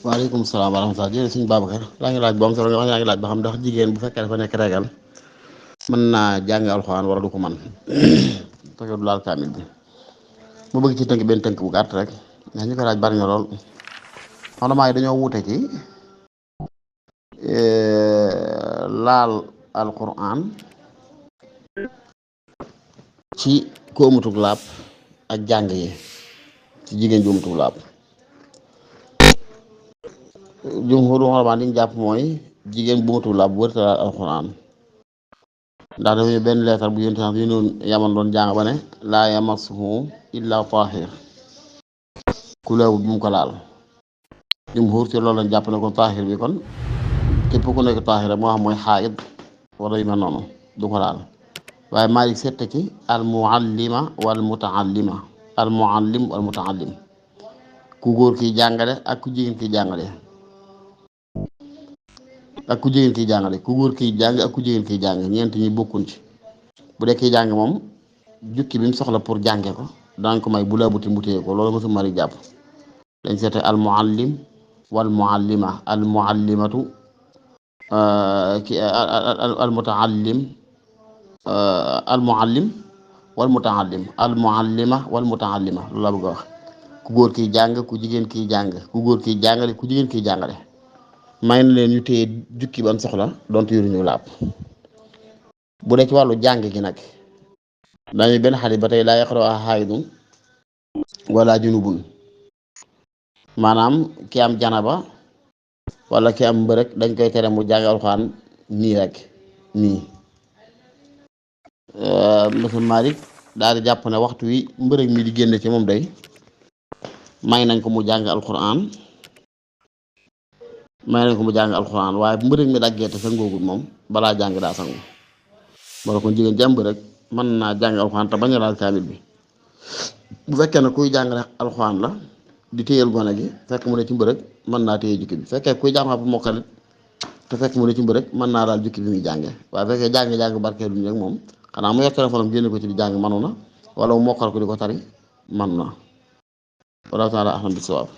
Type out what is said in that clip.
waaleykum salaam wa rahmatulah jërëjëf suñu Babacar yaa ngi laaj bu am solo nga wax yaa ngi laaj ba xam ndax jigéen bu fekkee dafa nekk regal mën naa jàng alxuraan wala du ko man fekkee du laal kaamil bi mu bëgg ci tënk benn tënk bu gàtt rek ndax ñu ko laaj bari na lool xanaa yi dañoo wuute ci laal alxuraan ci ku amutug laab ak jàng yi ci jigéen ju amutug laab. jumhur xulamaa li ñu jàpp mooy jigéen bu matul laab bu wërta laal alxuraan ndax dafa ñu benn leetar bu yonent yu noon yaman doon jàng ba ne laa yamassuhu illa taahir ku leewut bu mu ko laal. jumhur ci loolu lañ jàpp ne kon taahir bi kon képp ku nekk taahir rek moo xam mooy xaayid wala yu mel noonu du ko laal waaye Maalik sette ci al muallima wal mutaallima al muallim wal mutaallim ku góor kiy jàngale ak ku jigéen kiy jàngale ku góor kiy jàng ak ku jigéen kiy jàng ñeent ñi bokkuñ ci bu dee kiy jàng moom jukki bi mu soxla pour jànge ko daañ ko may bu la buti mu téye ko loolu mësu mari jàpp dañ seete al muallim wal muallima al muallimatu ki al mutaallim al muallim wal mutaallim al muallima wal mutaallima loolu la bëgg a wax ku góor kiy jàng ku jigéen kiy jàng ku góor kiy jàngale ku jigéen kiy jàngale may na leen ñu téye jukki ban soxla donte yoruñu laab. bu dee ci wàllu jàng gi nag dañuy benn xadis ba tey laa yaqra'uhaa haa'idun wala junubun maanaam ki am janaba wala ki am mbërëk dañ koy tere mu jàng alxuraan nii rek nii. Monsieur Malick daal di jàpp ne waxtu wi mbërëk mi di génne ci moom day may nañ ko mu jàng alxuraan waaye bu mbërëg mi daggee te sangoogul moom balaa jàng daa sangu wala kon jigéen jàmb rek mën naa jàng alxuraan te bañ a laal kaamil bi bu fekkee ne kuy jàng alxuraan la di téyal gone gi fekk mu ne ci mbërëg mën naa téye jukki bi fekkee kuy jàng bu mokkalit te fekk mu ne ci mbërëg mën naa daal jukki bi muy jàngee waaye fekkee jàng barkeelu ñu rek moom xanaa mu yor téléphone am génne ko ci di jàng manu na wala mu mokkal ko di ko tari manu na wala taala ahlam bi sawaab